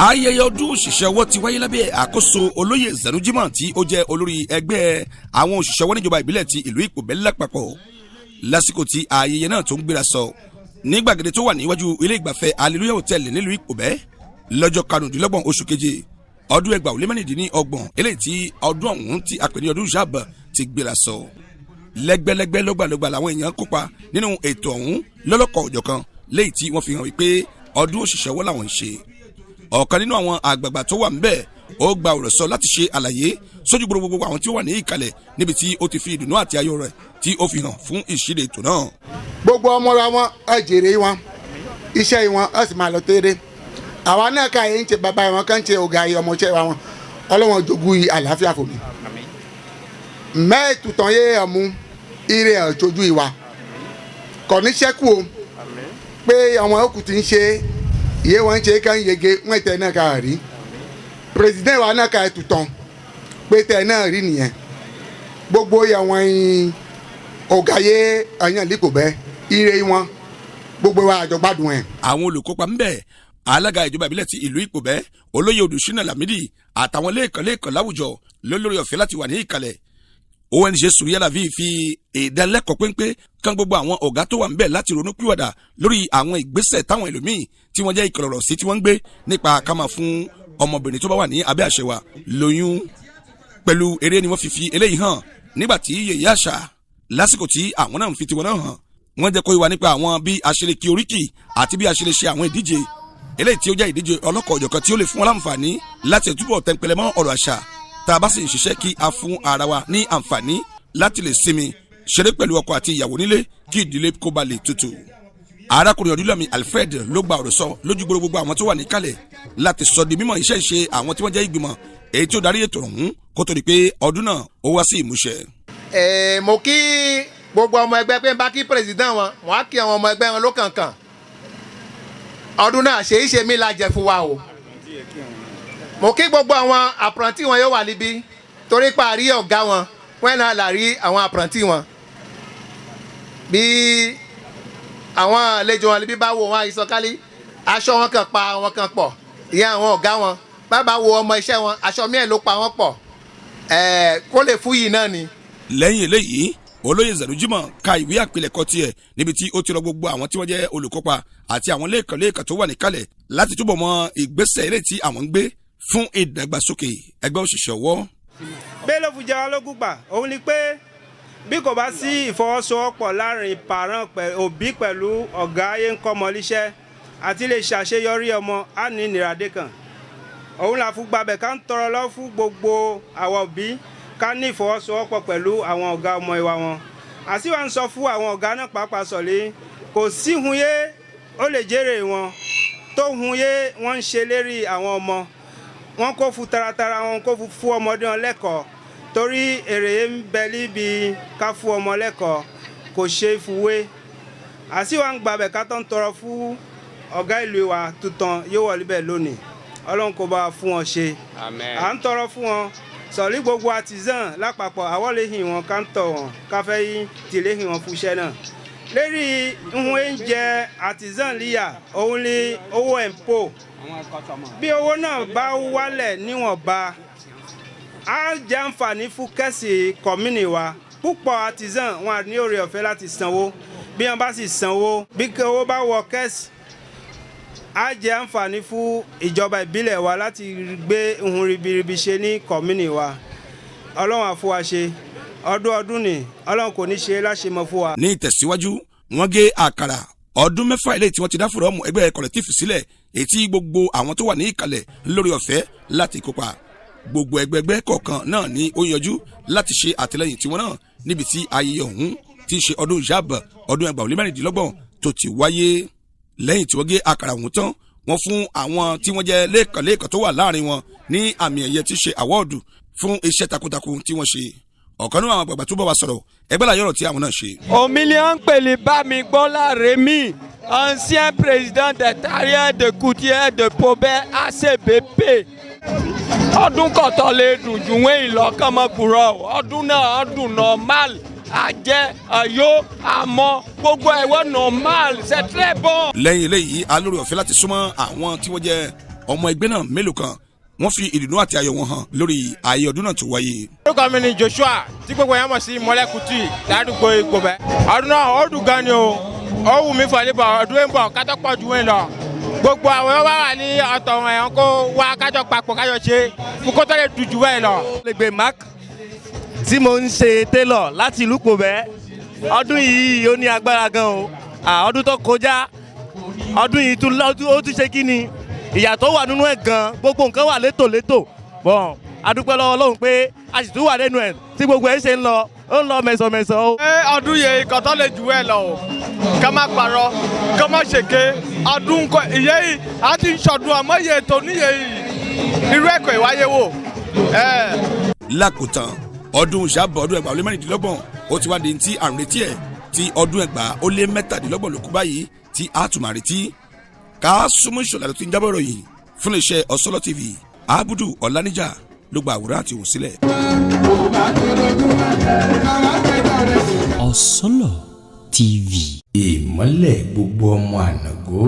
Ayẹyẹ ọdún òṣìṣẹ́ ọwọ́ ti wáyé lábẹ́ àkóso olóyè Zanu Jimoh, tí ó jẹ́ olórí ẹgbẹ́ àwọn òṣìṣẹ́ ọwọ́ níjọba ìbílẹ̀ ti ìlú Ìpòbẹ́ lápapọ̀. Lásìkò tí ayẹyẹ náà tó ń gbéra sọ ní gbàgede tó wà níwájú ilé ìgbafẹ́ Hallelujah Hotel nílùú Ìpòbẹ́ lọ́jọ́ 25 oṣù keje ọdún 2026, eléyìí tí ọdún ọ̀hún tí a pè ní ọdún Ìṣàbà ti gbéra sọ, lẹ́gbẹ́lẹ́gbẹ́, lọ́gbàlọ́gbà làwọn èèyàn kópa nínú ètò ọ̀hún lọ́lọ́kọ̀ òjọ̀kan, léyìí tí wọ́n fi hàn wípé ọdún òṣìṣẹ́ ọwọ́ làwọn ń ṣe. Ọ̀kan nínú àwọn àgbààgbà tó wà ńbẹ̀, ó gba ọ̀rọ̀ sọ láti ṣe àlàyé sójú gbogbo àwọn tí ó wà ní ìkàlẹ̀, níbi tí ó ti fi ìdùnnú àti ayọ̀ rẹ̀ tí ó fi hàn fún ìṣíde ètò náà. Gbogbo ọmọ wa, wọn ẹ jèrè wọn, iṣẹ́ wọn ẹ sì máa lọ tẹ́rẹ́. Àwa náà ká yẹn ń ṣe bàbá wọn kàn ń ṣe ọ̀gá yìí, ọmọọṣẹ́ wa wọn, Ọlọ́wọ́n jogún yìí àlàáfíà fún mi. Mẹ́ẹ̀tù tán yé ọmú ire ẹ̀ tójú ìwà kò ní sẹ́kù o, pé àwọn òkú ti ń ṣe ìyé wọn ń ṣe ká ń yege wọn tẹ náà ká rí president wa náà ká ẹ̀ tuntun pé tẹ náà rí nìyẹn. Gbogbo àwọn ọ̀gá yé ẹ̀yàn lípò bẹ́ẹ̀, ire wọn, gbogbo wa àjọgbádùn ẹ̀. Àwọn olùkópa ńbẹ, alága ìjọba ìbílẹ̀ ti ìlú Ìpòbẹ́, olóyè Odùsínà Lámìdí, àtàwọn lẹ́ẹ̀kan lẹ́ẹ̀kan láwùjọ lólórí ọ̀fẹ́ láti wà ní ìkàlẹ̀. ONG Suriyalavi fi ìdánilẹ́kọ̀ọ́ péńpé kan gbogbo àwọn ọ̀gá tó wà ńbẹ̀ láti ronú pìwàdà lórí àwọn ìgbésẹ̀ táwọn ẹlòmíì tí wọ́n jẹ́ ìkọlọ̀rọ̀ sí tí wọ́n ń gbé nípa ká máa fún ọmọbìnrin tó bá wà ní abẹ́ àṣẹ wa lóyún. Pẹ̀lú eré ni wọ́n fi fi eléyìí hàn, nígbà tí yèyé àṣà lásìkò tí àwọn náà ń fi tiwọn náà hàn, wọ́n jẹ́ kó yé wa nípa àwọn bí a ṣe lè kí oríkì àti bí a ṣe lè ṣe àwọn ìdíje eléyìí tí ó jẹ́ ìdíje ọlọ́kọ̀ ọ̀jọ̀kan tí ó lè fún wọn láǹfààní láti túbọ̀ tẹnpẹlẹ mọ́ ọ̀rọ̀ àṣà. Tá a bá sì ń ṣiṣẹ́, kí a fún ara wa ní àǹfààní láti lè sinmi, ṣeré pẹ̀lú ọkọ àti ìyàwó nílé, kí ìdílé kó ba lè tutù. Arákùnrin Ọdúnlọ́mí Alfred ló gba ọ̀rọ̀ sọ lójú gbogbo àwọn tó wà níkàlẹ̀ láti sọ di mímọ̀ iṣẹ́ ìṣe àwọn tí wọ́n jẹ́ ìgbìmọ̀ èyí tí ó darí ètò ọ̀hún, kó tó di pé ọdún náà ó wá sí ìmúṣẹ. Ẹ mo kí gbogbo ọmọ ẹgbẹ́ pé n bá kí president wọn, wọn á kí àwọn ọmọ ẹgbẹ́ wọn lókànkàn. Ọdún náà ṣe é ṣe mí la jẹ fún wa o. Mo kí gbogbo àwọn apprenti wọn yóò wà níbí, torí pa àrí ọ̀gá wọn wọn náà là rí àwọn apprenti wọn. Bí àwọn àlejò wọn níbí bá wo wọn, àìsàn aṣọ wọn kan pa wọn kan pọ̀, ìyẹn àwọn ọ̀gá wọn. Bàbá wo ọmọ iṣẹ́ wọn, aṣọ mìíràn ló pa wọn pọ̀, ẹ̀ẹ́ kó lè fún yìí náà ni. Lẹ́yìn eléyìí, olóyè Zanu ka ìwé àpilẹ̀kọ tiẹ̀, níbi tí ó ti rọ gbogbo àwọn tí wọ́n jẹ́ olùkópa àti àwọn lẹ́ẹ̀kan lẹ́ẹ̀kan tó wà níkàlẹ̀ láti túbọ̀ mọ ìgbésẹ̀ eré tí àwọn ń gbé fún ìdàgbàsókè ẹgbẹ́ òṣìṣẹ́ ọwọ́. Bẹ́ẹ̀ ló fi jẹ́ wa lógún gbà, òun ni pé bí kò bá sí ìfọwọ́sowọ́pọ̀ láàrin parent, òbí pẹ̀lú ọ̀gá ayé ń kọ́ ọmọ líṣẹ́ àti lè ṣàṣeyọrí ọmọ, á ní ìnira dé kan. Òun là fún gbàbẹ̀ ká ń tọrọ lọ fún gbogbo àwọn òbí ká ní ìfọwọ́sowọ́pọ̀ pẹ̀lú àwọn ọ̀gá ọmọ ìwà wọn. Àsìwà ń sọ fún àwọn ọ̀gá náà pàápàá sọ̀lé kò sí hun yé ó lè jèrè wọn tó hun yé wọ́n ń ṣe lérí àwọn ọmọ wọn, kó fún taratara wọn, kó fún ọmọdé wọn lẹ́kọ̀ọ́, torí èrè ń bẹ níbi ká fún ọmọ lẹ́kọ̀ọ́, kò ṣe é fuwé. Àsìwà ń gbàbẹ̀ ká tó ń tọrọ fún ọ̀gá ìlú wa tuntun yóò wọ̀ níbẹ̀ lónìí. Ọlọ́run kò bá fún wọn ṣe, à ń tọrọ fún wọn sọ̀rí. Gbogbo artisan lápapọ̀, àwọn lè hìn wọn, ká ń tọ̀ wọn, ká fẹ́ yí tìlé hìn wọn fún iṣẹ́ náà. Lérí ìhun oúnjẹ artisan líyà, òun ni owó impôt. Bí owó náà bá wálẹ̀ níwọ̀nba, á jẹ́ àǹfààní fún kẹ́sì commune wa. Púpọ̀ artisan wọn ní oore ọ̀fẹ́ láti sanwó. Bí wọ́n bá sì sanwó, bí owó bá wọ kẹ́sì, á jẹ́ àǹfààní fún ìjọba ìbílẹ̀ wa láti gbé ohun ribiribi ṣe ní commune wa. Ọlọ́run á fún wa ṣe. Ọdún ọdún ni, Ọlọ́run kò ní ṣe láṣemọ fún wa. Ní ìtẹ̀síwájú, wọ́n gé àkàrà ọdún 6 eléyìí tí wọ́n ti dá fúrọ́ọ̀mù ẹgbẹ́ collectif sílẹ̀, èyí tí gbogbo àwọn tó wà ní ìkàlẹ̀ lórí ọ̀fẹ́ láti kópa. Gbogbo ẹgbẹgbẹ́ kọ̀ọ̀kan náà ní ó yanjú láti ṣe àtìlẹ́yìn tiwọn náà níbi tí ayẹyẹ ọ̀hún ti ṣe ọdún Ìjáàb ọdún 2026 tó ti wáyé. Lẹ́yìn tí wọ́n gé àkàrà ọ̀hún tán, wọ́n fún àwọn tí wọ́n jẹ́ lẹ́ẹ̀kan tó wà láàrin wọn ní àmì ẹ̀yẹ tí ṣe award fún iṣẹ́ takuntakun tí wọ́n ṣe. Ọ̀kan nínú àwọn àgbààgbà tó bá wa sọ̀rọ̀, ẹgbẹ́ làyọ̀rọ̀ tí àwọn náà ṣe. Omilian Pèlè Bámigbọ́lá Rémi, ancien président des tailleurs de couturiers de Pobè ACBP. Ọdún kọ̀tọ̀ lè dùn jù wọ́n ìlọ́kànmọ́kùrọ̀. Ọdún náà, ọdún normal, àjẹ àyó àmọ́ gbogbo ẹ̀wọ̀ normal, c'est très bon. Lẹ́yìn eléyìí, alórí ọ̀fẹ́ láti súnmọ́ àwọn tí wọ́n jẹ́ Ọmọ ẹgbẹ́ náà mélòó kan wọ́n fi ìdùnnú àti ayọ̀ wọn hàn lórí ayé ọdún náà tó wáyé. Orúkọ mi ni Joshua, tí gbogbo yẹn mọ̀ sí Mọ́lẹ́kùtì ládùúgbò Ìgbòbẹ́. Ọdún náà ó dùn gan ni o. Ó wù mí fọlẹ́ bọ̀ ọdún ń bọ̀ kátó pọ̀ ju wẹ́n lọ. Gbogbo àwọn wá wà ní ọ̀tọ̀ wọn yẹn kó wá kájọ papọ̀ kájọ ṣe fún kótó lè dùn jù bẹ́ẹ̀ lọ. Lẹ́gbẹ̀ẹ́ Mark tí mo ń ṣe tailor láti ìlú Pòbẹ́. Ọdún yìí ó ní agbára gan o. Ọdún tó kọjá, ọdún yìí tún ó tún ṣe kí ni ìyàtọ̀ wà nínú ẹ̀ gan. Gbogbo nǹkan wà létòlétò. Bọ́n a dúpẹ́ lọ́wọ́ Ọlọ́run pé a sì tún wà lẹ́nu ẹ̀ tí gbogbo ẹ̀ ṣe ń lọ, ó ń lọ mẹ̀sọ̀mẹ̀sọ̀ o. Ẹ ọdún yẹn ikọ̀ tó lè jù ẹ lọ o, ká má parọ́, ká má ṣèké. Ọdún kọ ìyẹn yìí a ti ń ṣọdún, àmọ́ iye ètò níyẹn yìí irú ẹ̀kọ́ ìwáyé wò. Lákòótán, ọdún ìṣàbọ̀ ọdún 2026 ó ti wá di ti à ń retí ẹ̀, tí ọdún 2027 ló kú báyìí tí a tún máa retí. Ká súnmọ́ ìṣọ̀lá ló ti ń jábọ̀ ròyìn fún iléeṣẹ́ Ọ̀sọ́lọ́ TV. Abudu Ọ̀lànìjà ló gba àwòrán àti òun sílẹ̀. Ọ̀sọ́lọ̀ TV. Ìmọ́lẹ̀ gbogbo ọmọ ànàgó.